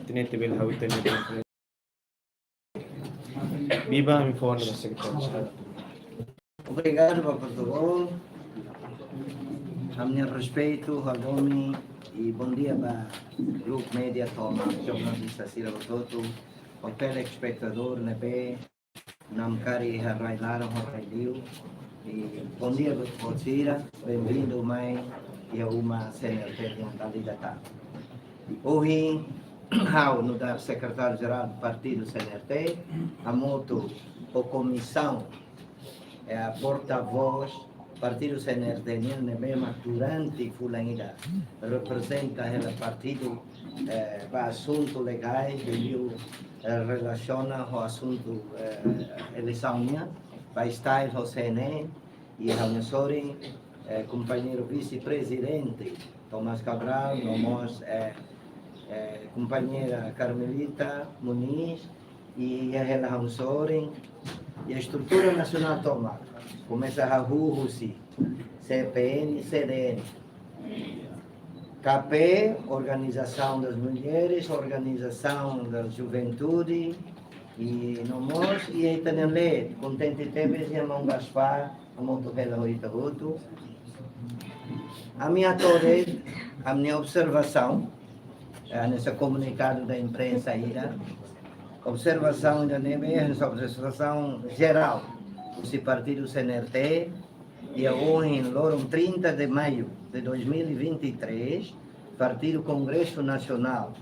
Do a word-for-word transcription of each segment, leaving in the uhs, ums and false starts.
Tenente bele hau tenente. Biba, informa ba sekretáriu. Obrigadu ba Portugal. Ami-nia respeitu, hadomi, i bondia ba grupu média tomak, jornalista sira hotu-hotu, ba telespetadór ne'ebé namkari iha rai-laran ho rai-li'ur. I bondia ba ita sira, benvindu mai iha uma C N R T nian dala ida tan. Ohin, ha'u nu'udar sekretáriu jerál partidu C N R T, hamutuk ho komisaun, eh, portavós partidu C N R T nian, ne'ebé mak durante fulan ida reprezenta hela partidu, eh, ba asuntu legál, liuliu, eh, relasiona ho asuntu, eh, eleisaun nian, ba style ho C N E, i ha'u-nia sorin, eh, kompañeiru vise-prezidente Tomás Cabral, no mós, eh, eh, kompañeira Carmelita Muniz, i iha hela ha'u-nia sorin, i estrutura nasionál tomak, komesa hahú husi C P N, C D N, K P, Organização das Mulheres, Organização da Juventude, i no mós, i ita-nia leet, kontente tebes, iha maun Gaspar, hamutuk hela ho ita hotu. Ami hato'o de'it ami-nia observasaun, eh, hanesan komunikadu da imprensa ida. Observasaun ida-ne'e, hanesan observasaun jerál husi partidu C N R T, iha ohin loron trinta de maio de dois mil e vinte e três, Partidu Kongresu Nasionál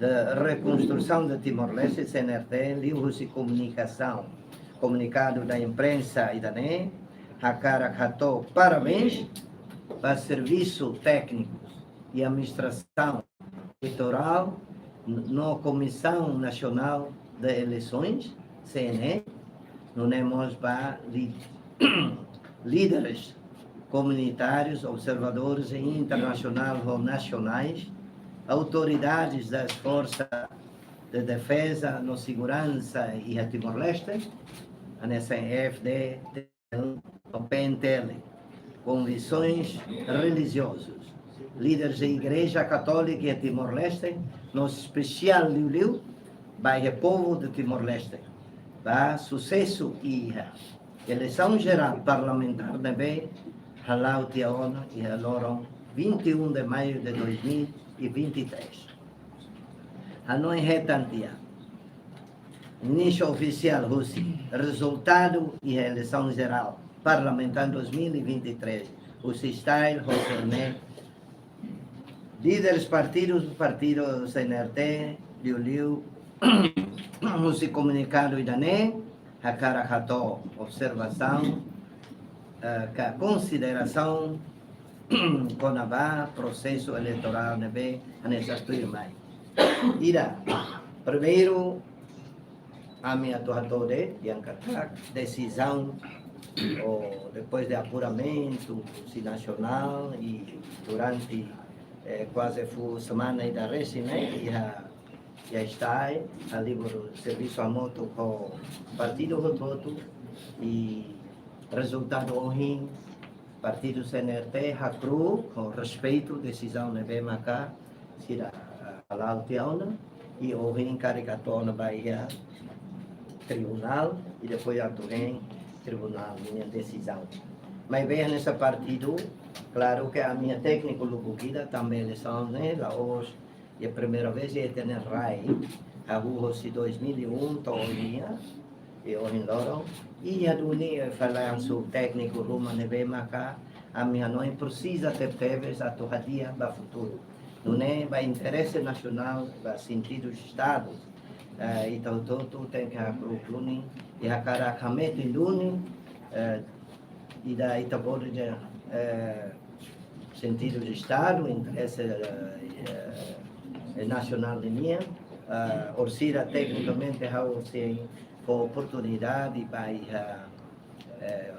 de Rekonstrusaun de Timor-Leste, C N R T, liuhusi komunikasaun, komunikadu da imprensa ida-ne'e, hakarak hato'o parabéns ba servisu téknikus i administrasaun eleitorál no Komisaun Nasionál de Eleisoens, C N E, nune'e mós ba li-, líderes komunitárius, observadores internasionais ou nacionais, autoridades das Forças de Defesa no Segurança iha Timor-Leste, hanesan F D, P N T L, konviksoens relijiozus, líderes da Igreja Katólika iha Timor-Leste, no espesiál liuliu ba iha povu de Timor-Leste, ba susesu iha eleisaun jerál parlamentár ne'ebé hala'o tiha ona iha loron vinte e um de maio de dois mil e vinte e três. Hanoin hetan tiha inísiu ofisiál husi rezultadu iha eleisaun jerál parlamentár dois mil e vinte e três, husi style ho C N E, líderes partidu, partidu C N R T, liuliu husi komunikadu ida-ne'e, hakarak hato'o observasaun, eh, ka konsiderasaun kona-ba prosesu eleitorál ne'ebé hanesan tuirmai. Ida, primeiru, ami atu hato'o de'it, dehan katak desizaun, ou depois de apuramentu husi nasionál, i durante, eh, kuaze foin semana ida resin ne'e, iha, iha STAE, halibur servisu hamutuk ho partidu hotu-hotu, i rezultadu ohin, partidu C N R T hakru'uk ho respeitu desizaun ne'ebé maka sira, ah, hala'o tiha ona, i ohin karik atu ona ba iha tribunál, i depois atu hein tribunál ninia desizaun. Maibé hanesan partidu, klaru ke ami-nia tékniku lubuk ida, tanba eleisaun ne'e la'ós iha primeira vez iha ita-nia rai, hahú husi dois mil e um to'o ohin, i ohin loron, i iha duni, eh, fallansu tékniku ruma ne'ebé maka ami hanoin presiza tebetebes atu hadi'a ba futuru. Nune'e ba interese nasionál, ba sentidu Estadu, eh, ita hotu-hotu tenke hakru'uk duni, i hakarak hametin duni, eh, ida ita bolu dehan, eh, sentidu Estadu, interese, eh, eh, nasionál ninian, eh, orsida teknikamente ha'u sei fó oportunidade ba iha, eh,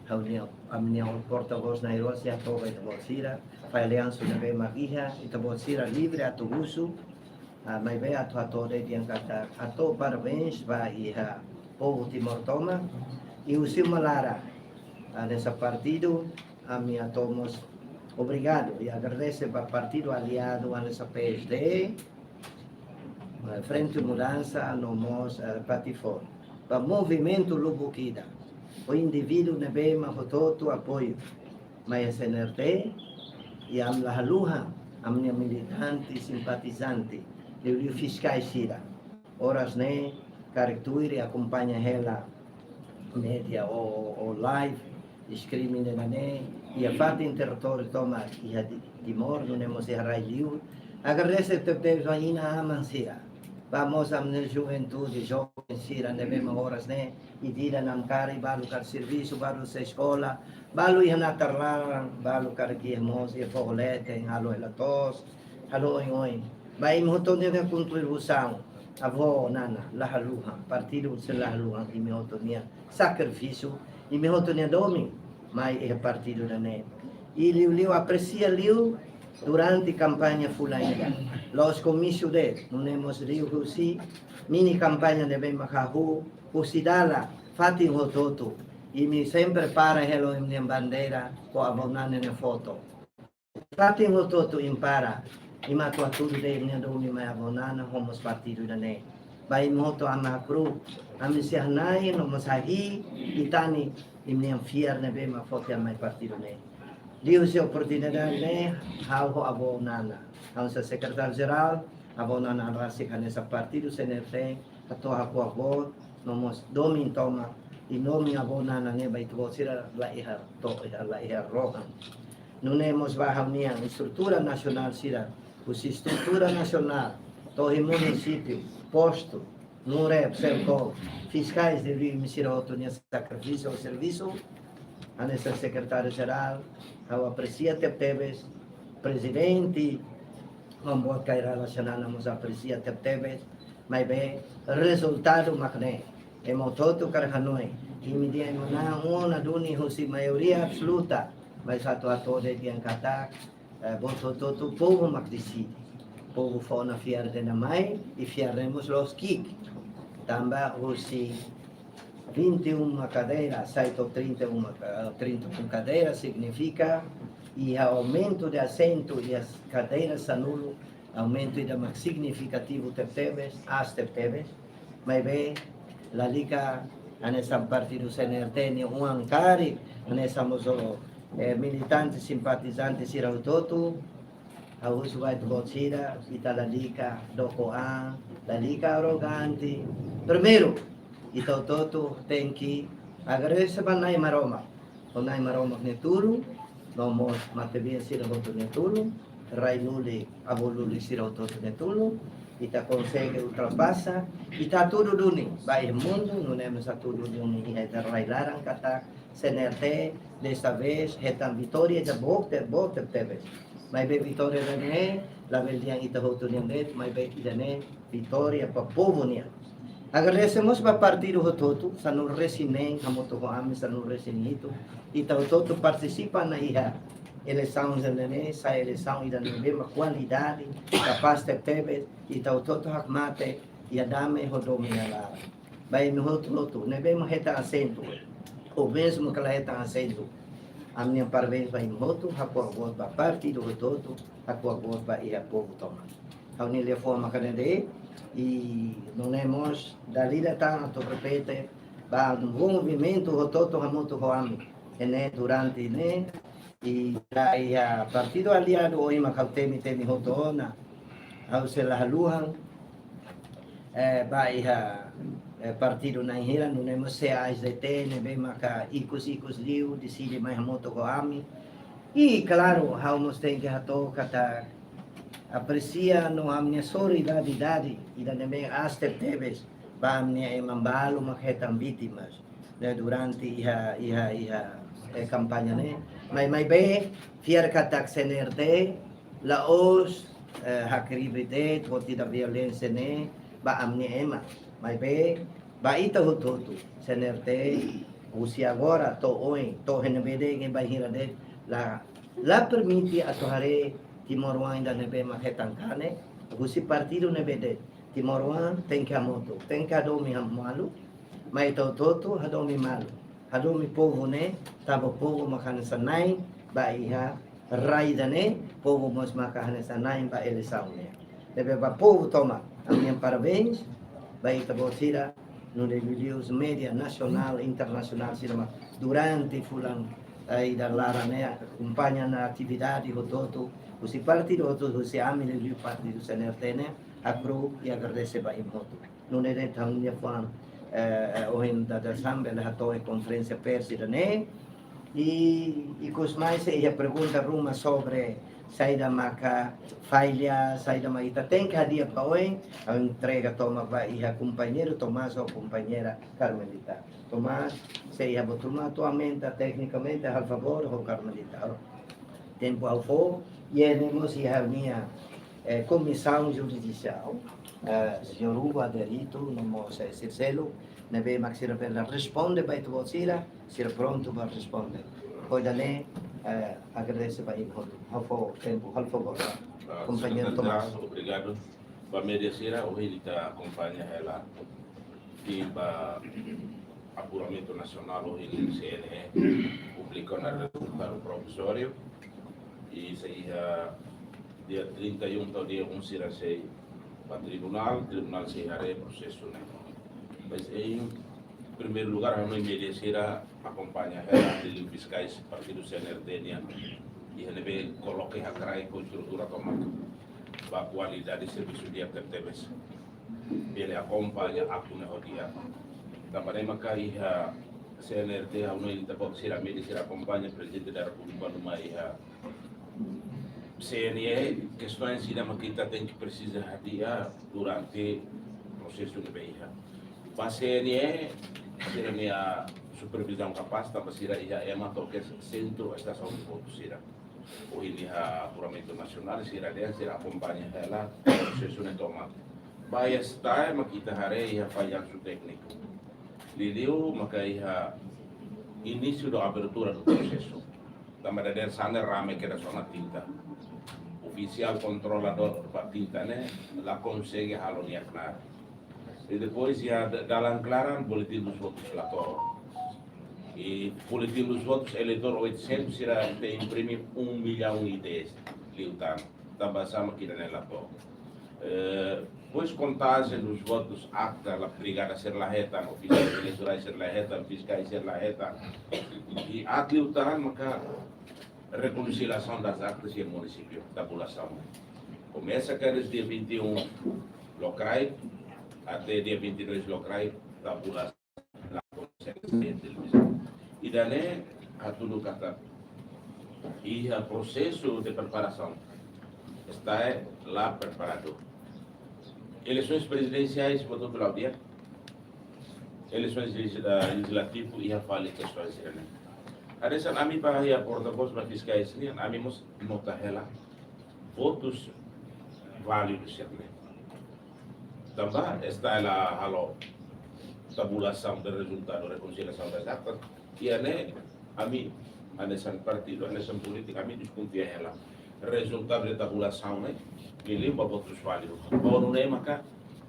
ha'u-nia, ami-nia portavós Nairobi, sei hato'o ba ita-boot sira, fallansu ne'ebé mak iha, ita-boot sira livre atu husu, ah, maibé atu hato'o de'it dehan katak hato'o parabéns ba iha povu Timor tomak, i husi uma laran, ah, hanesan partidu, ami hato'o mós obrigadu i agradese ba partidu aliadu hanesan P S D, Frente Mudansa no mós, eh, Patifor. Ba movimentu lubuk ida. Ho indivíduu ne'ebé mak hotu-hotu apoiu. Mai C N R T, i ami la haluha, ami-nia militante, simpatizante, liuliu fiskais sira. Oras ne'e, karik tuir i akompaña hela média ou, ou, ou live, streaming ida-ne'e, iha fatin territóriu tomak iha Ti-, Timor, nune'e mós iha rai-liur. Agradese tebes ba inan-aman sira. Ba mós ami-nia juventude, joven sira, ne'ebé mak oras ne'e, ida-idak namkari, balu karik servisu, balu sei eskola, balu iha natar laran, balu karik iha mós, iha foho leten, halo hela to'os, halo oin-oin. Ba imi hotu nia kontribuisaun, avó Nana, la haluha, partidu sei la haluha, imi hotu nia sakrifísiu, imi hotu nia domin, mai iha partidu ida-ne'e. I liuliu apresia liu durante kampaña fulan ida. La'ós komísiu de'it, nune'e mós liuhusi mini kampaña ne'ebé mak hahú, husi dala, fatin hotu-hotu. Imi sempre para hela ho imi-nia bandeira, ho avó Nana nia foto. Fatin hotu-hotu imi para, imi atu hatudu de'it imi-nia domin mai avó Nana, ho mós partidu ida-ne'e. Ba imi hotu Ama Kru, ami sei hana'i no mós hahi'i, i tani, imi-nia fiar ne'ebé mak foti ami mai partidu ne'e. Liuhusi oportunidade ne'e, ha'u ho avó Nana. Ha'u hanesan sekretáriu jerál, avó Nana rasik hanesan partidu C N R T, hato'o hakuak boot, no mós domin tomak, i domin avó Nana ne'e ba ita-boot sira la iha to'o, iha la iha rohan. Nune'e mós ba ha'u-nian estrutura nasionál sira, husi estrutura nasionál, to'o iha munisípiu, postu, NUREP, SELCOL, fiskais de imi sira hotu nia sakrifísiu ho servisu, hanesan sekretáriu jerál, ha'u apresia tebetebes, prezidente, Mamboat Kay Rala Xanana mós apresia tebetebes, maibé rezultadu mak ne'e. Ema hotu-hotu karik hanoin. Imi dehan ema na'in-rua duni husi maioria absoluta. Maibé atu hato'o de'it dehan katak, eh, buat hotu-hotu povu mak deside. Povu fó ona fiar de'it ona mai, i fiar ne'e mós la'ós ki'ik. Tanba husi vinte e uma cadeira, sai to'o trinta e uma, eh, trinta e uma cadeira, signifika iha aumento de assento iha kadeira sanulu, aumento ida mak signifikativu tebetebes, aas tebetebes. Maibé, lalika hanesan partidu C N R T nia oan karik, hanesan mós, eh, militante, simpatizante sira hotu-hotu, ha'u husu ba ita-boot sira, ita lalika doko an, lalika arrogante. Primeiru, ita hotu-hotu tenke agradese ba Na'i Maromak. Ho Na'i Maromak nia tulun, no mós matebian sira hotu nia tulun, rai lulik, avó lulik sira hotu nia tulun, ita konsege ultrapasa, ita hatudu duni ba iha mundu, nune'e mós hatudu duni iha ita rai laran katak, C N R T, desta vez, hetan vitória ida boot, boot tebetebes. Maibé vitória ida-ne'e, labele dehan ita hotu nian de'it, maibé ida-ne'e vitória ba povu nian. Agradese mós ba partidu hotu-hotu, sanulu-resin-neen, hamutuk ho ami sanulu-resin-hitu. Ita hotu-hotu partisipa ona iha eleisaun ida-ne'e, sai eleisaun ida ne'ebé mak kualidade, kapás tebetebes, ita hotu-hotu hakmatek, iha dame ho domin nia laran. Ba imi hotu-hotu, ne'ebé mak hetan asentu, ou mezmu ke la hetan asentu. Ami-nia parabéns ba imi hotu, hakuak boot ba partidu hotu-hotu, hakuak boot ba iha povu tomak. Ha'u-nia liafuan maka ne'e de'it, i nune'e mós, dala ida tan atu repete, ba movimentu hotu-hotu hamutuk ho ami. Ne'e durante ne'e, i la iha partidu aliadu ohin mak ha'u temi-temi hotu ona. Ha'u sei la haluha, eh, ba iha, eh, partidu na'in hira, nune'e mós C A S D T, ne'ebé maka ikus-ikus liu, deside mai hamutuk ho ami. I, klaru, ha'u mós tenke hato'o katak apresia no ami-nia solidariedade, ida ne'ebé aas tebetebes, ba ami-nia ema balu mak hetan vítimas, ne'e durante iha, iha, iha, eh, kampaña ne'e. Mai, maibé, fiar katak C N R T, la'ós, eh, hakribi de'it, hodi ida violénsia ne'e, ba ami-nia ema. Maibé, ba ita hotu-hotu, C N R T, husi agora, to'o oin, to'o iha ne'ebé de'it, iha bainhira de'it, la, la permite atu haree timoroan ida ne'ebé mak hetan kanek, husi partidu ne'ebé de'it, timoroan tenke hamutuk, tenke hadomi malu, mai ita hotu-hotu hadomi malu. Hadomi povu ne'e, tanba povu maka hanesan na'in ba iha rai ida-ne'e, povu mós maka hanesan na'in ba eleisaun ne'e. Ne'ebé ba povu tomak, Ami-nia parabéns ba ita-boot sira, nune'e liuliu média nasionál, internasionál sira mak durante fulan, eh, ida laran ne'e akompaña ona atividade hotu-hotu, husi partidu hotu, husi ami liuliu partidu C N R T ne'e, hakru'uk i agradese ba imi hotu. Nune'e de'it ha'u-nia fuan, eh, ohin dada sambil hato'o iha konferénsia pers ida-ne'e, i, i ikus mai se iha pergunta ruma sobre saida maka falla, saida maka ita tenke hadi'a ba oin, ha'u entrega tomak ba iha kompañeiru Tomás ho kompañeira Carmelita. Tomás, se iha buat ruma atualmente, teknikamente, halo favór, ho Carmelita. Tempu ha'u fó, i ne'e mós iha ha'u-nia, eh, komisaun jurisdiksionál, eh, señór Hugo Aderito, no mós, eh, sira seluk, ne'ebé mak sira bele responde ba ita-boot sira, sira prontu ba responde. Ho ida-ne'e, eh, agradese ba imi hotu. Ha'u fó tempu, halo favór. Ah, kompañeiru Tomás. Obrigadu. Ba média sira, ohin ita akompaña hela. Ba apuramentu nasionál, ohin C N E publika ona rezultadu provizóriu. I sei iha dia trinta e um to'o dia um sira sei ba tribunál, tribunál sei haree prosesu ne'e. Mas em primeiro lugar, ha'u hanoin média sira akompaña hela, liuliu fiskais partidu C N R T nian, iha ne'ebé koloka iha kraik ho estrutura tomak ba kualidade servisu di'ak tebetebes. Bele akompaña aktu ne'e ho di'ak. Tanba ne'e maka iha C N R T, ha'u hanoin ita-boot sira média sira akompaña, Prezidente da Repúblika numa iha C N E, kestaun sira mak ita tenke presiza hadi'a durante prosesu ne'ebé iha. Ba C N E, sira-nia supervizaun kapás, tanba sira iha ema to'o kedas sentru estrasaun de votu sira. Ohin iha apuramentu nasionál, sira dehan, sira akompaña hela prosesu ne'e tomak. Ba iha STAE mak ita haree iha fallansu tékniku. Liuliu maka iha início da abertura do processo. Tanba dadeer-saan ne'e rame kedas ona tinta. Ofisiál kontroladór ba tinta ne'e la konsege halo nia knaar. I depois iha da-, dalan klaran, boletim dos votus la to'o. I boletim dos votus, eleitór oitocentos, sira tenke imprime um milhão e dez liután. Tanba sá mak ida-ne'e la to'o. Eh, depois kontajen dos votus, akta la, brigada sira la hetan, ofisiais eleitorais sira la hetan, fiskais sira la hetan. I aat liután maka rekonsiliasaun das aktas iha munisípiu, tabulasaun. Komesa kedas dia vinte e um lokraik, até dia vinte e dois lokraik, tabulasaun la konsege sai iha televizaun. Ida-ne'e hatudu katak iha prosesu de preparasaun STAE la preparadu. Eleisoens prezidensiais, votu pela dia. Eleisoens legis-, eh, lejizlativu iha fali kestaun sira-ne'e. Hanesan ami ba iha portavós ba fiskais nian, ami mós nota hela votus válidu sira-ne'e. Tanba STAE la halo tabulasaun de rezultadu, rekonsiliasaun das aktas. Iha ne'e ami, hanesan partidu, hanesan polítiku, ami deskonfia hela rezultadu de tabulasaun ne'e, liuliu ba votus válidu. Ba nune'e maka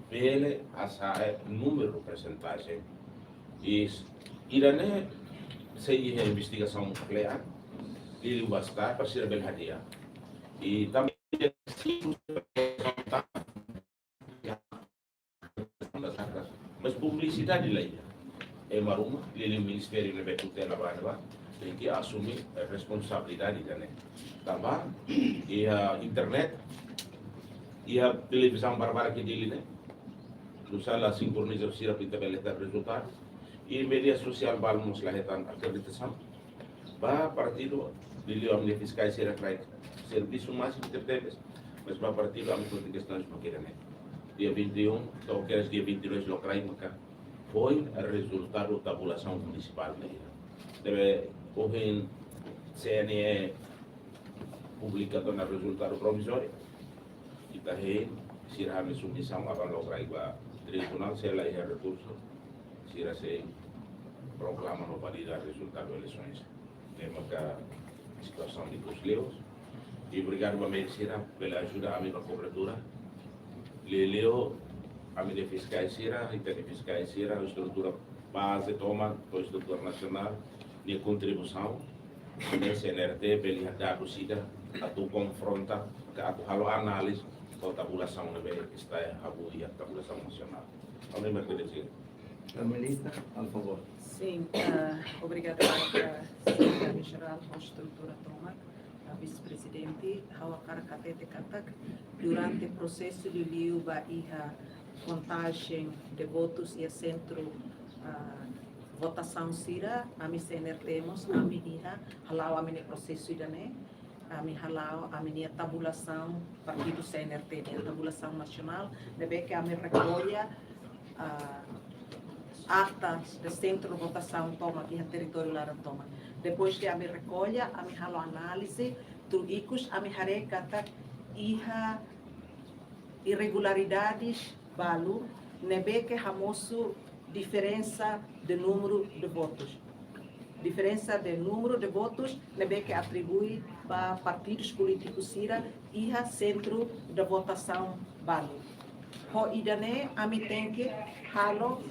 bele hasa'e númeru, persentajen. I ida-ne'e sei iha investigasaun kle'an, liuliu ba STAE, para sira bele hadi'a. I tanba mas publisidade la iha. Ema ruma, liuliu ministériu ne'ebé tutela ba ne'ebá, tenke asume, eh, responsabilidade ida-ne'e. Tanba iha internet, iha televizaun barak-barak iha Dili ne'e, nusá la sinkroniza sira para ita bele hetan rezultadu. I média sosiál balu mós la hetan akreditasaun. Ba partidu, liuliu ami-nia fiskais sira kraik servisu másimu tebetebes, mas ba partidu ami foti kestaun mak ida-ne'e. Dia vinte e um, to'o kedas dia vinte e dois lokraik maka foin rezultadu tabulasaun munisipál ne'e. Ne'ebé ohin C N E publika tiha ona rezultadu provizóriu. Ita hein, sira halo submisaun aban lokraik ba tribunál, se la iha rekursu, sira sei proklama no valida rezultadu eleisoens. Ne'e maka situasaun ikus liu. I obrigadu ba média sira, bele ajuda ami ba kobertura. Liuliu, ami-nia fiskais sira, ita-nia fiskais sira, estrutura baze tomak, ho estrutura nasionál, nia kontribuisaun, ne'e C N R T, bele iha dadus ida, atu konfronta, ka atu halo análize, ho tabulasaun ne'ebé STAE hahú iha tabulasaun nasionál. Ami mak bele dizer. Ministra, por favor. Sim, ah, obrigada, ah, Sekretária Jerál, ho estrutura tomak, ah, Vise-Prezidente, ha'u hakarak hatete katak, durante prosesu liuliu ba iha kontajen de votus iha sentru, ah, votasaun sira, ami CNRT mós, ami iha hala'o ami-nia prosesu ida-ne'e, ami hala'o ami-nia tabulasaun partidu CNRT nian, tabulasaun nasionál, ne'ebé ke ami rekolla, ah, akta de sentru votasaun tomak iha territóriu laran tomak. Depois de ami rekolla, ami halo análize, tuir ikus ami haree katak iha irregularidades balu, ne'ebé ke hamosu diferensa de númeru de votus. Diferensa de númeru de votus ne'ebé ke atribui ba partidus polítikus sira iha sentru de votasaun balu. Ho ida-ne'e ami tenke halo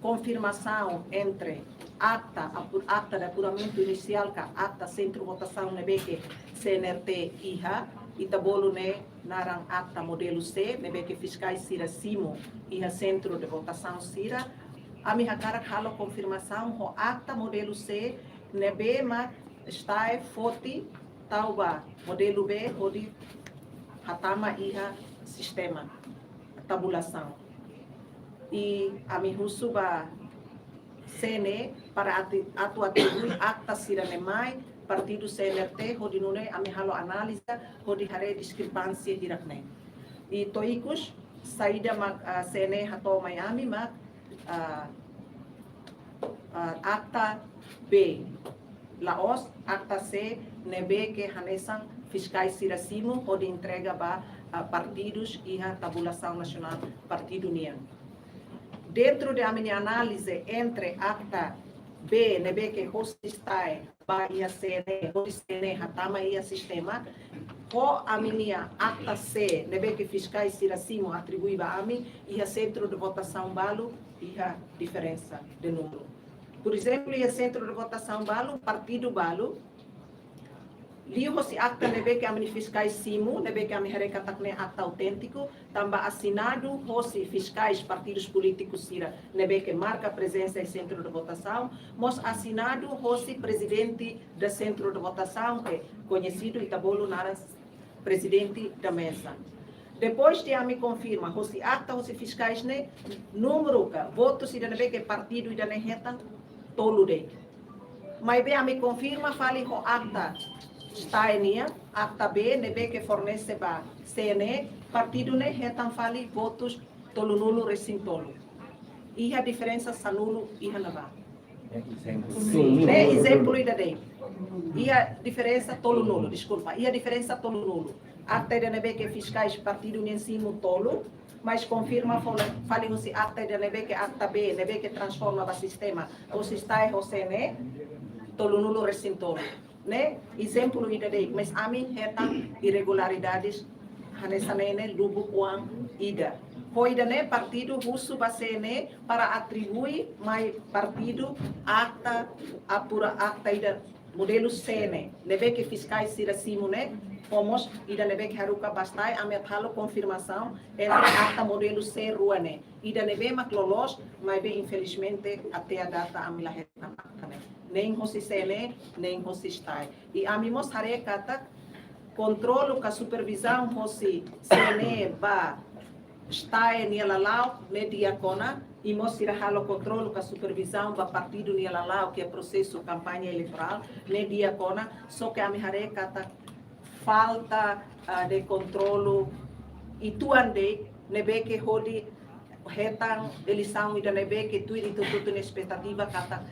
konfirmasaun entre akta, apu-, akta de apuramentu inisiál ka akta sentru votasaun ne'ebé ke CNRT iha, ita bolu ne'e naran akta modelu C, ne'ebé ke fiskais sira simu iha sentru de votasaun sira. Ami hakarak halo konfirmasaun ho akta modelu C, ne'ebé mak STAE foti tau ba modelu B hodi hatama iha sistema tabulasaun. I ami husu ba CNE para ati-, atu atribui akta sira-ne'e mai partidu CNRT hodi nune'e ami halo análize hodi haree diskrepánsia hirak-ne'e. I to'o ikus saida mak, ah, CNE hato'o mai ami mak, ah, ah, akta B, la'ós akta C ne'ebé ke hanesan fiskais sira simu hodi entrega ba, ah, partidus iha tabulasaun nasionál partidu nian. Dentro de ami-nia análize entre akta B ne'ebé ke hosi STAE ba iha CNE, hodi CNE hatama iha sistema, ho ami-nia akta C ne'ebé ke fiskais sira simu atribui ba ami, iha sentru de votasaun balu iha diferensa de númeru. Por ezemplu, iha sentru de votasaun balu, partidu balu, liuhosi akta ne'ebé ke ami-nia fiskais simu, ne'ebé ke ami haree katak ne'e akta auténtiku, tanba asinadu hosi fiskais partidus polítikus sira ne'ebé ke marka prezensa iha sentru de votasaun, mós asinadu hosi prezidente de sentru de votasaun, ke koñesidu, ita bolu naran prezidente da mesa. Depois de ami konfirma hosi akta, hosi fiskais ne'e, númeru ka votus ida ne'ebé ke partidu ida-ne'e hetan, tolu de'it. Maibé ami konfirma fali ho akta STAE nian, akta B ne'ebé ke fornese ba CNE, partidu ne'e hetan fali votus tolunulu-resin-tolu. Iha diferensa sanulu iha ne'ebá. Ne'e ezemplu ida de'it. Iha diferensa tolunulu, deskulpa. Iha diferensa tolunulu. Akta ida ne'ebé ke fiskais partidu nian simu tolu, mas konfirma fali, fali hosi akta ida ne'ebé ke akta B, ne'ebé ke transforma ba sistema, hosi STAE ho CNE, tolunulu-resin-tolu. Ne'e ezemplu ida de'it, mas ami hetan irregularidades hanesan ne'e lubuk oan ida. Ho ida-ne'e partidu husu ba CNE para atribui mai partidu akta, apura akta ida modelu C ne'e, ne'ebé ke fiskais sira simu ne'e, ho mós ida ne'ebé ke haruka ba STAE, ami atu halo konfirmasaun entre akta modelu C rua ne'e. Ida ne'ebé mak loloos, maibé infelizmente até a data ami la hetan akta ne'e. Nein hosi CNE, nein hosi STAE. I ami mós haree katak kontrolu ka supervizaun hosi CNE ba STAE nia lala'ok ne'e di'ak ona, i mós sira halo kontrolu ka supervizaun ba partidu nia lala'ok iha prosesu kampaña eleitorál ne'e di'ak ona, só ke ami haree katak falta, ah, de kontrolu uitoan de'it ne'ebé ke hodi hetan eleisaun ida ne'ebé ke tuir ita hotu-hotu nia espetativa katak,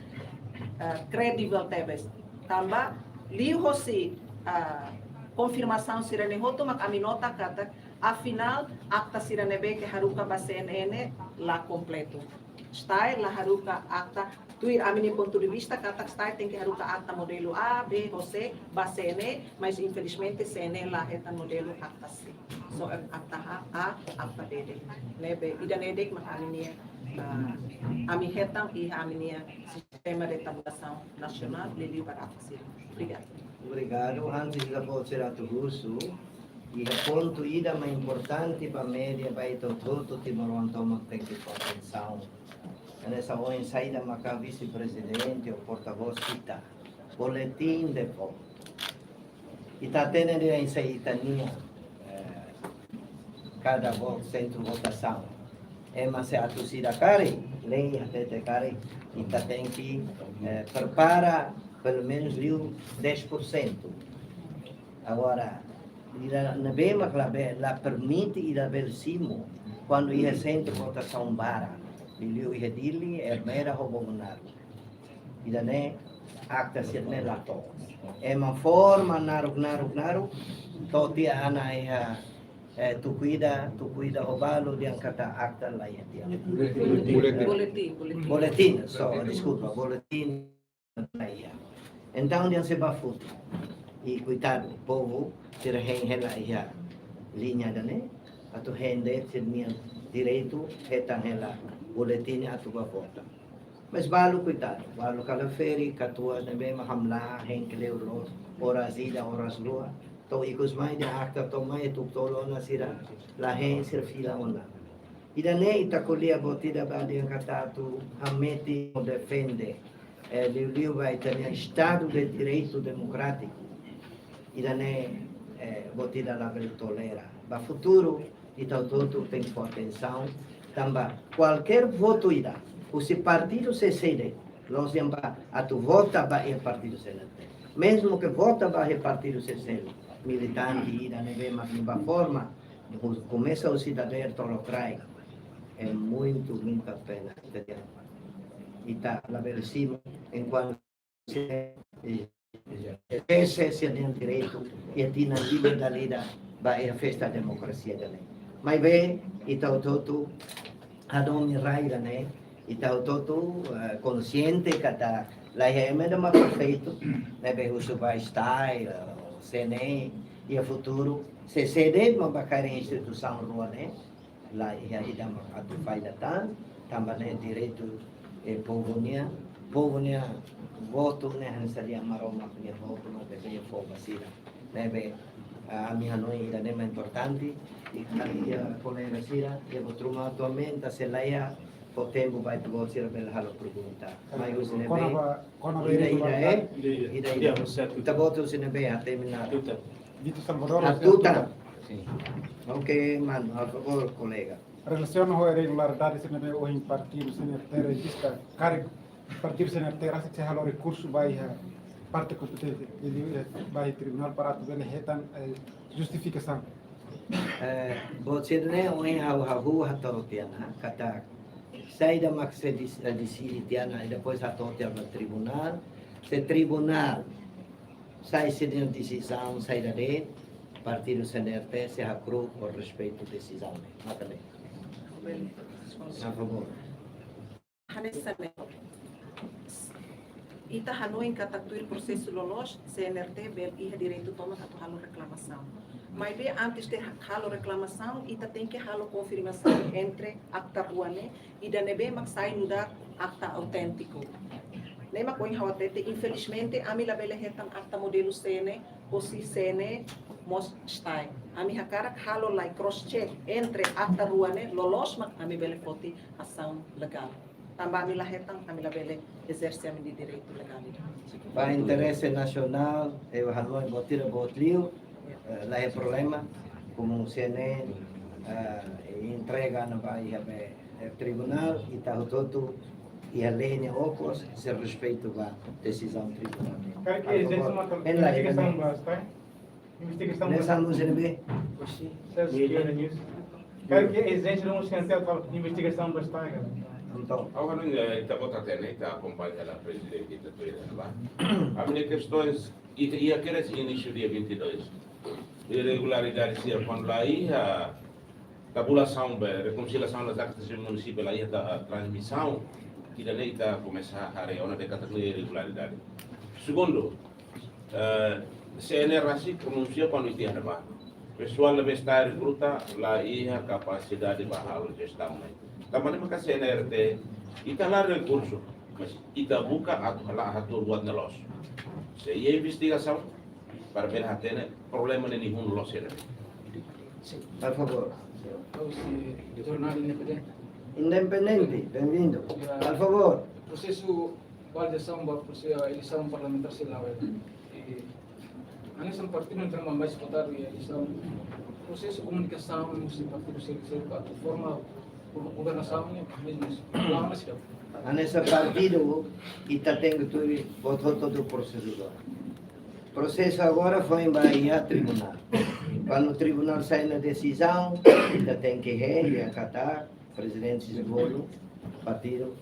ah, kredível tebes. Tanba liuhosi, ah, konfirmasaun sira-ne'e hotu mak ami nota katak afinál akta sira ne'ebé ke haruka ba CNE ne'e la kompletu. STAE la haruka akta, tuir ami-nia pontu de vista katak STAE tenke haruka akta modelu A, B, ho C ba CNE, mas infelizmente CNE la hetan modelu akta C. Só akta A, akta B de'it. Ne'ebé ida-ne'e de'it mak ami-nia, ah, ami hetan iha ami-nia sistema de tabulasaun nasionál, liuliu ba akta sira. Obrigada. Obrigadu. Antes ita fó sira atu husu, Iha pontu ida mak importante ba média, ba ita hotu-hotu timoroan tomak tenke fó atensaun. Hanesan ohin saida maka vise-prezidente ou portavós sita, boletin de voto. Ita hatene dehan ita-nia, eh, kada vo-, sentru votasaun. Ema se atu sira karik, lei hatete karik, ita tenke, eh, prepara pelumenus liu dez por cento. Agora, ida ne'ebé mak la be-, la permite ida bele simu, kuandu iha sentru votasaun barak, liuliu iha Dili, Ermera ho Bobonaro. Ida-ne'e akta sira-ne'e la to'o. Ema forma naruk, naruk, naruk, to'o tiha ona iha, eh, tuku ida, tuku ida ho balu dehan katak akta la iha tiha. Boletin. Boletin, boletin. Boletin, so, deskulpa, boletin la iha. Entaun dehan sei bá votu. I koitadu, povu sira hein hela iha liña ida-ne'e, atu hein de'it sira-nia direitu, hetan hela boletin atu bá vota. Mas balu koitadu, balu kala ferik, katuas ne'ebé mak hamlaha, hein kleur loos, oras ida, oras rua. To'o ikus mai dehan akta to'o mai, tuku tolu ona sira la hein, sira fila ona. Ida-ne'e ita ko'alia buat ida ba dehan katak atu hametin no defende, eh, liuliu ba ita-nia Estadu de Direitu Demokrátiku. Ida-ne'e, eh, buat ida labele tolera. Ba futuru, ita hotu-hotu tenke fó atensaun, tanba kualkér votu ida, husi partidu sé de'it, la'ós dehan ba atu vota ba iha partidu sé de'it. Mezmu ke vota ba iha partidu sé de'it, militante ida ne'ebé mak nia bá forma, hu-, komesa husi dadeer to'o lokraik, é muito, muita pena. Ita labele simu, enkuantu se, eh, eh, ese sira-nia direitu, i ita-nia liberdade ba iha festa demokrasia ida-ne'e. Maibé, ita hotu-hotu hadomi rai ida-ne'e, ita hotu-hotu, eh, konsiente katak la iha ema ida mak perfeitu, ne'ebé husu ba STAE, eh, sé ne'e, iha futuru, se sé de'it mak bá kaer instituisaun rua ne'e, la iha ida mak atu falla tan, tanba ne'e direitu, eh, povu nian, povu nia votu ne'e hanesan dehan Maromak nia votu mak deve fó ba sira. Ne'ebé, ah, ami hanoin ida-ne'e mak importante, i ami iha kolega sira, iha buat ruma atu aumenta, se la iha fó tempu ba ita-boot sira bele halo pergunta. Mai husi ne'ebé, kona-ba, kona-ba ida, ida, eh? Ida, ida. Ita-boot husi ne'ebé, hatene ona. Vitor Salvador, Atutan. Atutan. Sin. Oke, manu, a favór, kolega. Relasiona ho irregularidade sira ne'ebé ohin partidu CNRT rejista, karik partidu CNRT rasik sei halo rekursu ba iha parte kompetente, i liu, eh, ba iha tribunál para atu bele hetan, eh, justifikasaun. Eh, buat sira-ne'e ohin ha'u, ha'u hato'o tiha ona, katak saida mak sei dis-, eh, deside tiha ona, i depois hato'o tiha ba tribunál, se tribunál sai sira-nia desizaun saida de'it, partidu CNRT sei hakru'uk ho respeitu desizaun ne'e. Maka ne'e. A favór. Hanesan ne'e. Ita hanoin katak tuir prosesu loloos, CNRT bele iha direitu tomak atu halo reklamasaun. Maibé antes de ha-, halo reklamasaun, ita tenke halo konfirmasaun entre akta rua ne'e, ida ne'ebé mak sai nu'udar akta auténtiku. Ne'e mak ohin ha'u hatete, infelizmente, ami labele hetan akta modelu sé ne'e, husi sé ne'e mós STAE. Ami hakarak halo lai cross check entre akta rua ne'e, loloos mak ami bele foti asaun legál. Tanba ami la hetan, ami labele ezerse ami-nia direitu legál. Ba interese nasionál, ha'u hanoin buat ida boot liu, eh, la iha problema, komu sé ne'e, eh, entrega ona ba iha be, eh, tribunál, ita hotu-hotu iha lei nia okos, sei respeitu ba desizaun tribunál. Karik ezije Agora, uma en la, investigasaun en la. Ba STAE? Investigasaun Ne'e ba SAMU sini be? Sales Media News. Karik ezije uma investigasaun ba STAE, karik? Entaun. Agora, eh, ita-boot hatene, ita akompaña la prezidente, ita tuir, ba? Ami-nia kestaun, ita iha kedas inísiu dia vinte e dois. Irregularidade sira kuandu la iha tabulasaun be, rekonsiliasaun das aktas munisipais la iha ta-, transmisaun, ida-ne'e ita komesa haree ona dehan katak ne'e irregularidade. Segundu, eh, CNR rasik pronunsia kuandu ita iha ne'ebá. Pesoál ne'ebé STAE rekruta la iha kapasidade ba halo jestaun ne'e. Tanba ne'e maka CNRT, ita la rekursu, mas ita buka atu halo, atu buat ne'e loos. Se iha investigasaun, para bele hatene problema ne'e nia hun loos sira. Por favor. Ha'u husi jornál independente. Independente, bem-vindo. Ya. Por favor. Prosesu validasaun ba prosesu eleisaun parlamentár sira la'o. I hanesan partidu ne'ebé mai disputadu iha eleisaun, prosesu komunikasaun husi partidu sira, sira atu forma governasaun ne'e, mezmu planu sira. Hanesan partidu, ita tenke tuir hotu-hotu prosesu agora. Prosesu agora foin ba iha tribunál. Kuandu tribunál sai ona desizaun, ita tenke haree, iha katak, prezidente eskollu, partidu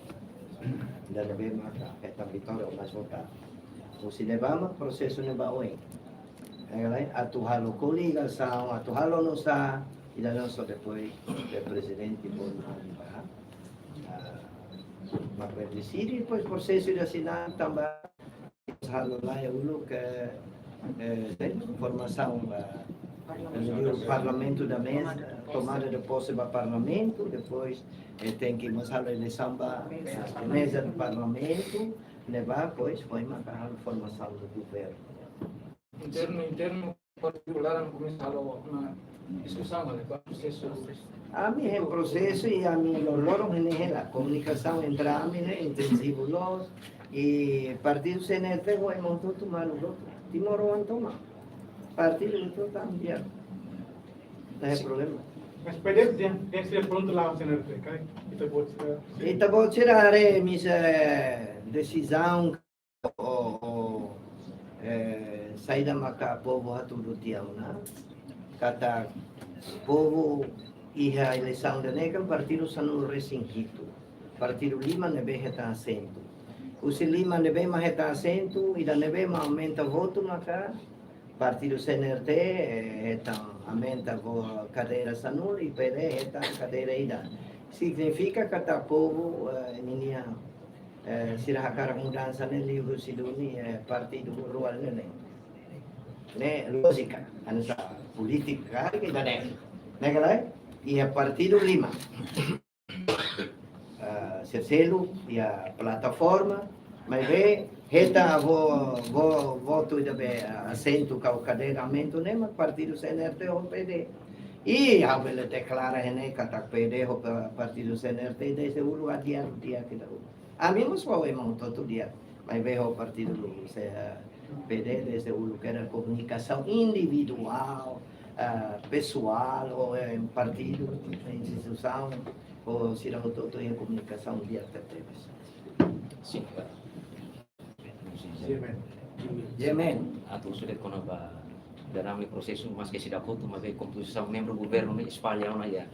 ida ne'ebé maka hetan vitória ou mais votadu. Husi ne'ebá mak prosesu ne'e ba oin. Atu halo koligasaun, atu halo nusá, ida-ne'e só depois de prezidente bolu ba, ah, mak deside, depois prosesu ida asina tanba halo lai uluk, eh, eh, formasaun ba, eh, parlamentu da meza, tomada de posse ba parlamentu, depois, eh, tenke mós halo eleisaun ba, eh, meza do parlamentu, ne'ebá, depois, foin maka halo formasaun do governu. Internu, internu, partikular, komesa halo ona diskusaun, halo prosesu. Ami hein prosesu i ami loroloron hein hela komunikasaun entre ami ne'e intensivu loos, i partidu C N R T ho ema hotu-hotu malu loos. Timoroan tomak. Partidu hotu-hotu ami di'ak. Não é problema. Mas P D T tem, tem que ser pronto lá, C N R T, cai? Ita-boot sira. Ita-boot sira haree, misa, eh, desizaun ou, ou, eh, saida maka povu hatudu tiha ona. Katak povu iha eleisaun ida-ne'e kan partidu sanulu-resin-hitu. Partidu lima ne'ebé hetan asentu. Husi lima ne'ebé mak hetan asentu, ida ne'ebé mak aumenta votu maka partidu C N R T, eh, hetan aumenta vo-, kadeira sanulu i P D hetan kadeira ida. Signifika katak povu, eh, ninia, eh, sira hakarak mudansa ne'e liuhusi duni, eh, partidu rua ne'e. Ne'e lójika, hanesan polítika, karik ita ne'e. Ne'e ka lae? Iha partidu lima. Eh, sira seluk, iha plataforma, maibé hetan vo-, vo-, votu ida be, eh, asentu ka kadeira aumenta ne'e mak partidu C N R T ho P D. I ha'u bele deklara ne'e katak P D ho pa-, partidu C N R T desde uluk hadi'a tiha ita uluk. Ami mós ho ema hotu-hotu di'ak, maibé ho partidu C-, eh, P D desde uluk iha komunikasaun individuál, eh, pesoál, ou, eh, partidu, instituisaun, ou sira hotu-hotu iha komunikasaun di'ak tebes. Sin. Yemen. Yemen. Atu sudah kona-ba dalam prosesu maske seidauk hotu, maibé kompozisaun membru governu ne'e espalla ona iha,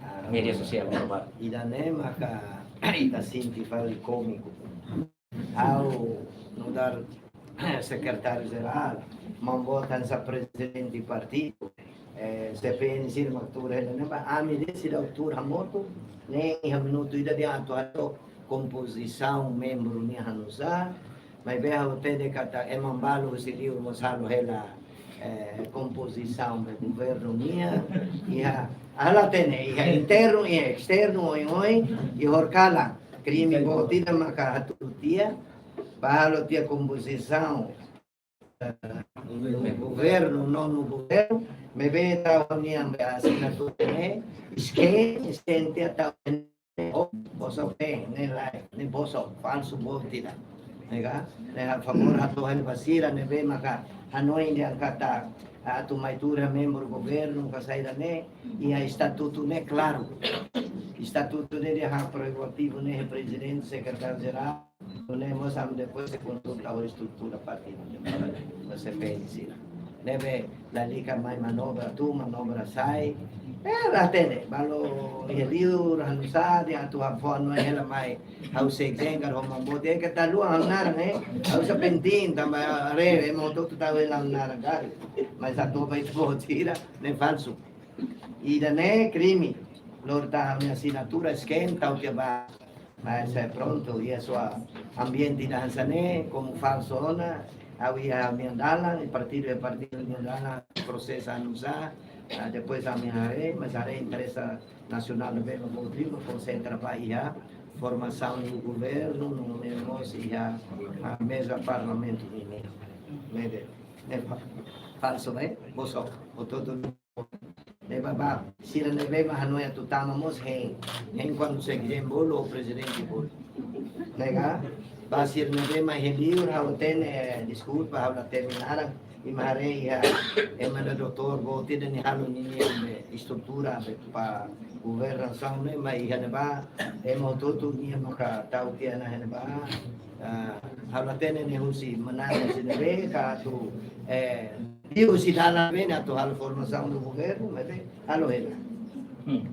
ah, media sosiál, ba. Ida-ne'e maka ita sente fali kómiku. Ha'u nu'udar sekretáriu jerál, Maun Boot hanesan prezidente partidu, eh, C P N sira mak tuur hela ne'ebá, ami de'it seidauk tuur hamutuk, ne'e iha minutu ida de'it atu halo kompozisaun membru nian hanusá, maibé ha'u hatene katak ema balu husi liur mós halo hela, eh, kompozisaun ba governu nian, iha, ha'u la hatene, iha internu, iha esternu, oioin, i horikalan, krime boot ida maka hatudu tiha, ba halo tiha kompozisaun, eh, governu, nonu governu, maibé tau nian be asinatura ne'e, scan, scan tiha tau ne'e, oh, bosok ne'e, ne'e lae, ne'e bosok, falsu boot ida. Ne'e ka? Ne'e a favór hato'o hela ba sira ne'ebé maka hanoin dehan katak atu mai tuur membru governu ka saida ne'e, iha estatutu ne'e klaru. Estatutu ne'e dehan prerogativu ne'e prezidente, sekretáriu jerál, ne'e mós ami depois sei konsulta ho estrutura partidu, ho C P N sira. Ne'ebé lalika mai manobra tun, manobra sa'e. Eh, la hatene, balu iha liur, hanusá de'it atu hafó no hela mai. Ha'u sei zengar ho Maun Boot, eh, keta haluha ha'u-nia naran, eh. Ha'u sei penting, tanba haree, ema hotu-hotu tau hela ha'u-nia naran karik. Mas atu ba ita-boot sira, ne'e falsu. Ida-ne'e krime. Lori tiha ha'u-nia asinatura, scan, tau tiha ba. Mas, eh, prontu, iha sua ambiente ida hanesan ne'e, komu falsu ona, ha'u iha ha'u-nia dalan, i partidu iha partidu nia dalan, prosesu hanusá, ah, depois ami haree, mas haree interese nasionál ne'ebé mak bolu, konsentra ba iha formasaun governu, no mós iha, ah, meza parlamentu nian. Ne'e de'it, ne'e fa-, falsu, eh? Bosok, hotu-hotu. Ne'ebé ba sira ne'ebé mak hanoin atu tama mós hein. Hein kuandu sekjen bolu ou prezidente bolu. Ne'e ka? Ba sira ne'ebé mak hein liur, ha'u la hatene, eh, deskulpa, ha'u la hatene naran. Imi haree iha ema ida doutór boot ida nia halo ninia, eh, estrutura, eh, ba governasaun ne'e, maibé iha ne'ebá ema hotu-hotu nia maka tau tiha ona iha ne'ebá. Ah, ha'u la hatene ne'e husi manán husi ne'ebé ka atu, eh, liuhusi dalan ne'ebé atu halo formasaun do governu, maibé halo hela. Hmm.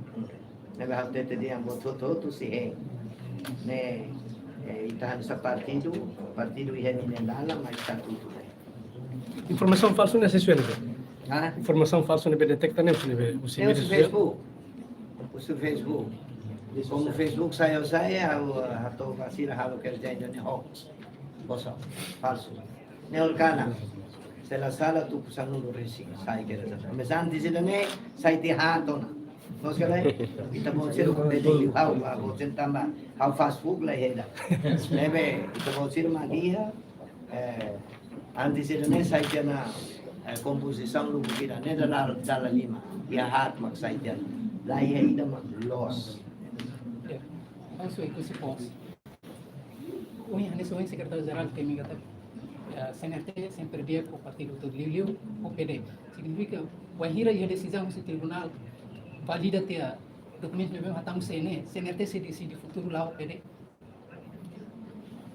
Ne'ebé ha'u hatete dehan buat hotu-hotu sei hein. Ne'e, eh, ita hanesan partidu, partidu iha ninia dalan, maibé estatutu de'it. Informasaun falsu ne'e sesuai ne'e. Hah? Informasaun falsu ne'ebé deteta ne'e, ne'ebé husi Ne'e média husi sosiál. Facebook. Husi Facebook. Komu Facebook sai, sai, ha'u, ha'u hato'o ba sira halo kerja ida ne'e hoax. Kosong, falsu. Ne'e olkana. Se la sala tuku sanulu-resin, sai kerja. Maibé antes ida ne'e, sai tiha ona. Nos kala, ita-boot sira bele ha'u, ha'u-boot sira tanba, ha'u Facebook la heda. Ne'ebé, ita-boot sira mak iha, eh, antes ida ne'e sai tiha ona, eh, kompozisaun lubuk ida ne'e dala, dala lima. Iha haat mak sai tiha ona. La iha ida mak loos. Ya. Langsung ikut si pos. Ohin hanesan ohin Sekretáriu Jerál imi katak, eh, C N R T sempre di'ak ho partidu hotu, liuliu ho P D. Signifika, wainhira iha desizaun husi tribunál, valida tiha dokumentu ne'ebé hatán C N R T, C N R T sei deside futuru la'o ho P D.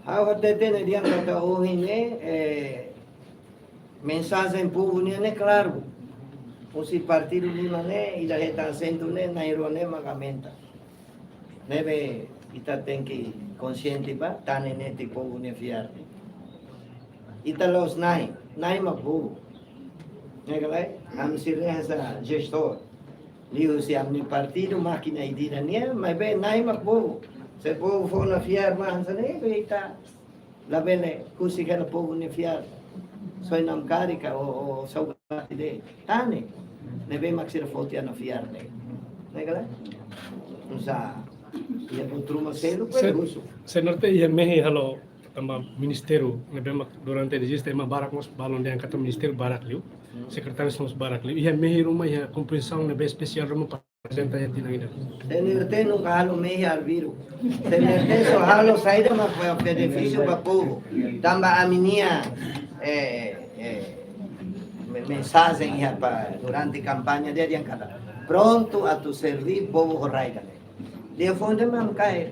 Ha'u hatete dehan katak ohin ne'e, eh, mensajen povu nian ne'e klaru. Husi partidu lima ne'e, ida hetan asentu ne'e, na'in-rua ne'e mak aumenta. Ne'ebé ita tenke konxiente ba, tane netik povu nia fiar. Ita la'ós na'in, na'in mak povu. Ne'e ka lae, ami sira hanesan jestór. Liuhusi ami-nia partidu, mákina ida-idak nian, maibé na'in mak povu. Se povu fó ona fiar mak hanesan ne'e, be ita labele husik hela povu nia fiar. Soin namkari ka ou, ou saugati de'it. Tane. Ne'ebé mak sira fó tiha ona fiar de'it. Ne'e ka lae? Nusá, iha buat ruma seluk, se, husu. Se norte iha mehi halo tanba ministériu ne'ebé mak durante eziste ema barak mós balun dehan katak ministériu barak liu. Hmm. Sekretáriu mós barak liu. Iha mehi ruma iha kompreensaun ne'ebé espesiál ruma aprezenta iha tinan ida. C N R T nunka halo mehi arbiru. C N R T só halo saida mak fó benefísiu ba povu. Tanba ami-nia, eh, eh, me-, mensajen iha ba durante kampaña dehan katak prontu atu serví povu ho rai ida-ne'e. Liafuan de'it mak ami kaer.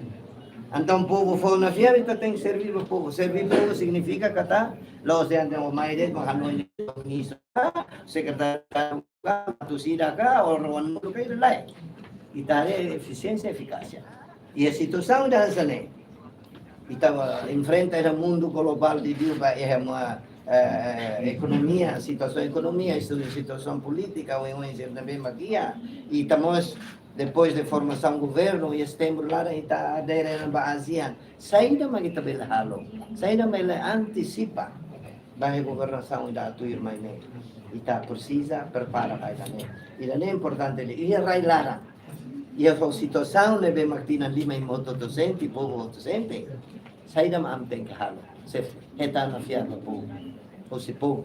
Entaun povu fó ona fiar, ita tenke serví ba povu. Serví povu signifika katak la'ós dehan entaun mai de'it mak hanoin ministru, sekretáriu atu sida ka, orang anu ka, ida lae. Ita haree efisiénsia, efikásia. Iha situasaun ida hanesan ne'e, ita, eh, enfrenta iha mundu globál liuliu ba iha ema, eh, ekonomia, situasaun ekonomia, istu situasaun polítika, oioin sira ne'ebé mak iha. Ita mós, depois de formasaun governu, iha setembru laran ita adere ba ASEAN. Saida mak ita bele halo? Saida mak bele antisipa? Ba iha governasaun ida tuirmai ne'e, ita presiza prepara ba ida-ne'e. Ida-ne'e importante liu. Iha rai laran, iha fó situasaun ne'ebé mak tinan lima imi hotu-hotu sente, povu hotu sente. Saida mak ami tenke halo? Se hetan ona fiar ba povu. Husi povu.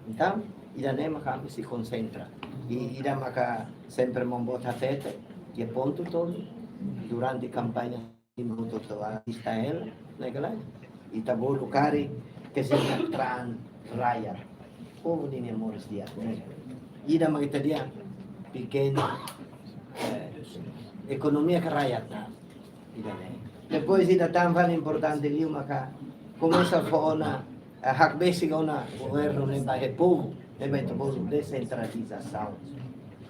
Entaun, ida-ne'e maka ami sei konsentra. I ida maka sempre maun boot hatete, iha pontu tolu, durante kampaña imi hotu-hotu atista hela, ne'e ka lae? Ita bolu karik kesejahteraan rakyat. Povu ninia moris di'ak, ne'e ka lae? Ida mak ita dehan pequena, eh, ekonomia ka rakyat, nah. Ida-ne'e. Depois ida tan fali importante liu maka komesa fó ona, eh, hakbesik ona governu ne'e ba iha povu, ne'e mak ita bolu desentralizasaun.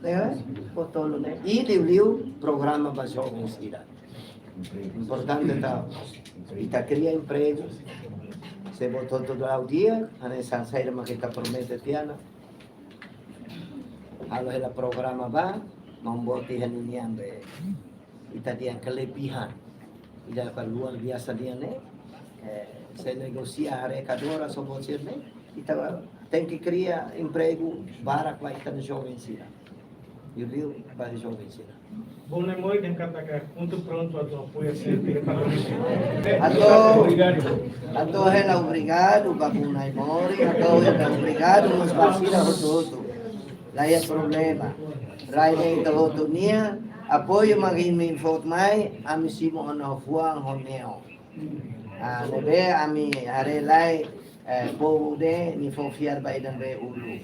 Ne'e ka lae? Ho tolu ne'e. I liuliu programa ba joven sira. Importante ita, ita kria empregu. Se buat hotu-hotu la'o di'ak, hanesan saida mak ita promete tiha ona. Halo hela programa ba, maun boot iha ninian be, ita dehan kelebihan. Ida ka luar biasa dehan ne'e, eh, se negosia haree ka dora so buat sira-ne'e, ita tenke kria empregu barak ba ita-nia joven sira. Liuliu ba joven sira. Buna Aimori dehan katak ita prontu atu apoia sempre. Hato'o, hato'o hela obrigadu ba Buna Aimori, hato'o hela obrigadu mós ba sira hotu-hotu. La iha problema. Rai ne'e ita hotu nia, apoiu mak imi fó mai, ami simu ona ho fuan ho neon. Ah, ne'ebé ami haree lai, eh, povu ida-ne'e fó fiar ba ida-ne'ebé uluk.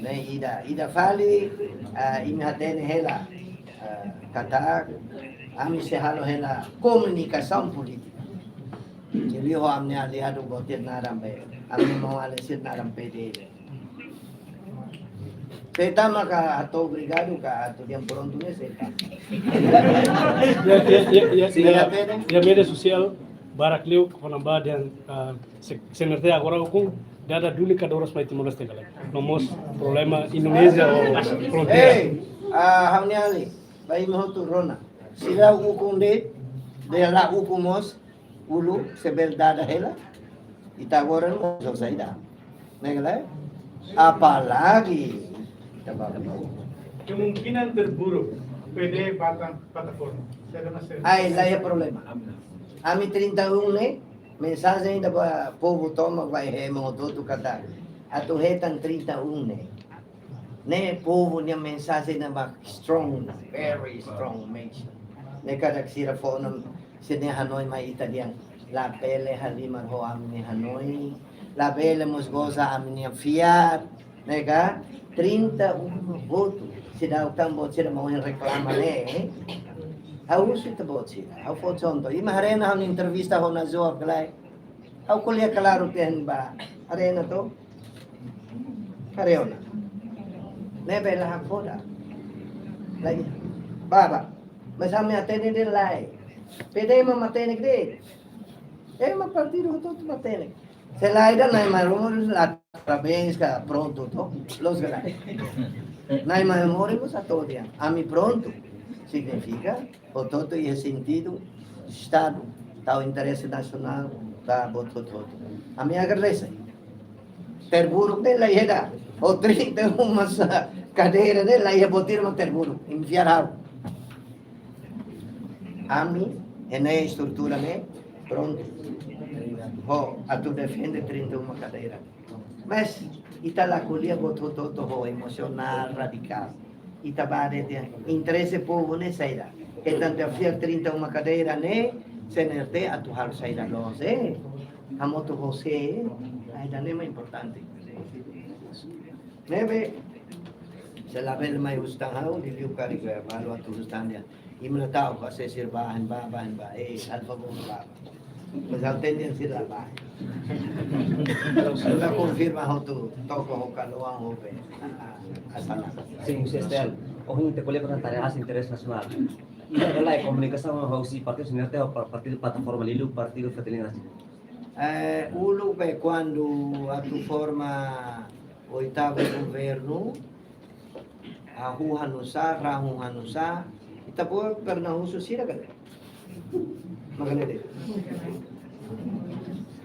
Ne'e ida, ida fali, ah, imi hatene hela, ah, katak ami sei halo hela komunikasaun polítika. Liuliu ho ami-nia aliadu boot sira naran be, ami maun-alin sira naran P D. Sei tama ka atu obrigadu ka atu dehan prontu ne'e sei tama. Ya, ya, ya, ya, Sira ya, P D. Ya, media sosiál barak liu kona-ba dehan, ah, se-, C N R T agora ukun dada duni ka doras mai Timor-Leste ka lae. No mós problema Indonézia ou fronteira. Ei, ah, ha'u-nia alin, ba imi hotu rona. Sira ukun de'it, dehan la ukun mós, uluk, se bele dada hela, ita agora mós saida. Ne'e ka lae? Apalagi, ita ba. Kemungkinan terburuk, P D batal plataforma. Saya ada masalah. Ai, la iha problema. Ami trinta e um ne'e, mensajen ida ba povu tomak ba iha ema hotu-hotu katak atu hetan trinta e um ne'e. Ne'e povu nia mensajen ne'ebé strong, very strong message. Ne'e katak sira fó ona sira-nia hanoin mai ita dehan labele halimar ho ami-nia hanoin, labele mós goza ami-nia fiar, ne'e ka? Trinta e um votu, seidauk tan boot sira mak ohin reklama ne'e. Ha'u husu ita-boot sira, ha'u fó contoh. Imi haree ona ha'u-nia entrevista ho Najwa ka lae. Ha'u ko'alia klaru tiha ba. Haree ona to? Haree ona. Ne'ebé la hakfodak. Lagi. Baba. Mas ami hatene dehan lae. P D mak matenek de'it. Ema partidu hotu-hotu matenek. Se lae ida Na'i Maromak la parabéns ka prontu to. Loos ka lae. Na'i Maromak mós hato'o dehan ami prontu. Signifika hotu-hotu iha sentidu Estadu, tau interese nasionál, tau buat hotu-hotu. Ami agradese. Terburuk ne'e la iha ida. Ho trinta e uma kadeira ne'e la iha buat ida mak terburuk. Imi fiar ha'u. Ami, iha ne'e estrutura ne'e, prontu. Ho, atu defende trinta e uma kadeira. Mas, ita la ko'alia buat hotu-hotu ho emosionál radikál. Ita ba dehan interese povu ne'e saida. Hetan ita fiar trinta e uma kadeira ne'e, C N R T atu halo saida loos, eh. Hamutuk ho sé, eh. Ai, ida-ne'e mak importante. Ne'ebé, se labele mai husu tan ha'u, liuliu karik balu atu husu tan dehan. Imi la ta'uk ba sé sira ba, hein ba, ba, hein ba. Eh, alfa bo ba. Mas ha'u hatene sira ba. Sira konfirma hotu, to'o ho kaloan ho be. Ah, ah, asala. Sin, husi S T L. Ohin ita ko'alia kona-ba tarea hasil interese nasionál. Iha ka lae komunikasaun husi partidu C N R T ho pa-, partidu plataforma liuliu partidu Fretilin rasik? Eh, uluk be kuandu atu forma oitavu governu, hahú hanusá, rahun hanusá, ita-boot pernah husu sira ka lae? Mak ne'e de'it.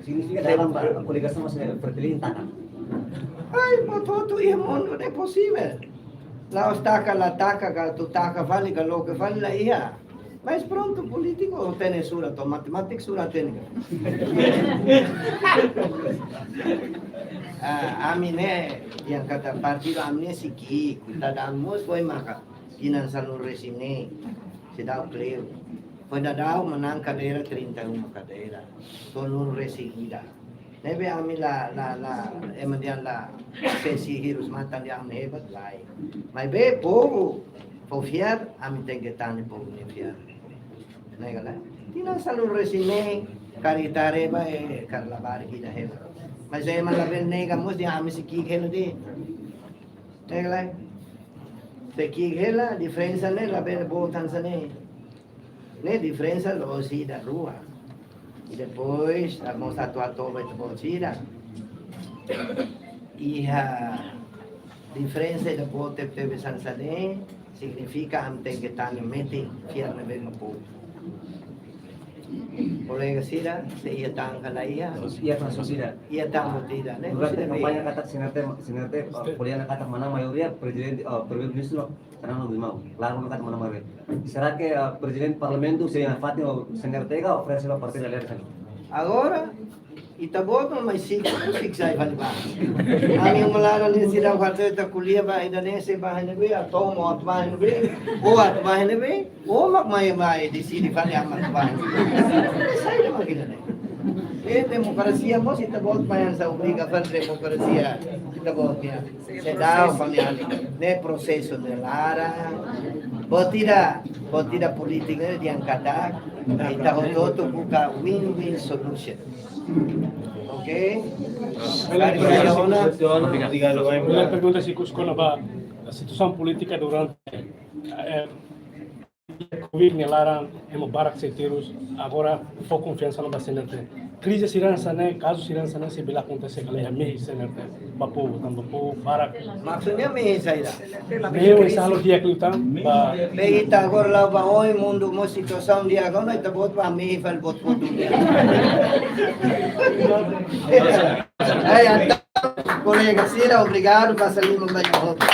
Signifika dalam ba, koligasaun mós Fretilin taka? Ai, buat hotu iha mundu ne'e posivel. La'ós taka, la taka, ka atu taka fali, ka loke fali la iha. Mas prontu, polítiku hatene surat, to matemátika surat hatene. Ah, ami ne'e, yang kata partidu ami ne'e sei ki'ik, ita da'an mós foin maka, tinan sanulu-resin-neen, seidauk kleur. Foin daudaun manán kadeira trinta e uma kadeira. Sanulu-resin-ida. Ne'ebé ami la, la, la, ema dehan la, sesi hirus matan dehan ami hebat, lae. Maibé povu fó fiar, ami tenke tane povu nia fiar. Ne'e ka lae? Tinan sanulu-resin-neen, karik ita haree ba, eh, karik labarik ida hela. Mas ema labele nega mós dehan ami sei ki'ik hela de'it. Ne'e ka lae? Sei ki'ik hela, diferensa ne'e labele boot hanesan ne'e. Ne'e diferensa la'ós ida rua. I depois, ita mós atu hato'o ba ita-boot sira. Iha diferensa ida boot tebetebes hanesan ne'e, signifika ami tenke tane metin fiar ne'ebé mak povu. Kolega sira, se iha tan ka la iha? Iha tan sira. Iha tan buat ida, ne'e? Durante kampanye katak C N R T, C N R T, eh, ko'alia katak manán maioria, prezidente, eh, primeiru-ministru, Fernando Gusmão, klaru katak manán maioria. Será que, eh, prezidente parlamentu sei nafatin ho C N R T ka oferese ba partidu aliansa? Agora, Ita-boot mak mai siksa, siksa sai fali ba. Ami uma laran ne'e seidauk hato'o ita ko'alia ba ida-ne'e sei ba iha ne'ebé, atu mós atu ba iha ne'ebé, ou atu ba iha ne'ebé, ou mak mai, mai deside fali atu ba iha ne'ebé. Saida mak ida-ne'e? E demokrasia mós ita-boot mak hanesan obriga fali demokrasia ita-boot nian. Seidauk fali ami. Ne'e prosesu ne'e laran. Buat ida, buat ida polítika ne'e di'ak katak ita hotu-hotu buka win-win solution. Oke? Obrigadu, Ana. Obrigadu. Ha'u-nia pergunta sei husu kona-ba situasaun polítika durante, eh, Covid nia laran, ema barak sei terus, agora fó konfiansa ona ba C N R T. Krize sira hanesan ne'e, kazu sira hanesan ne'e sei bele akontese ka lae iha mehi C N R T, ba povu, tanba povu barak. Maksudnya mehi saida? Mehi oinsá halo di'ak liután ba. Be ita agora la'o ba oin, mundu mós situasaun di'ak agora, ita-boot ba mehi fali buat hotu. Ai, entaun, kolega sira, obrigadu, pasa liman ba ita hotu.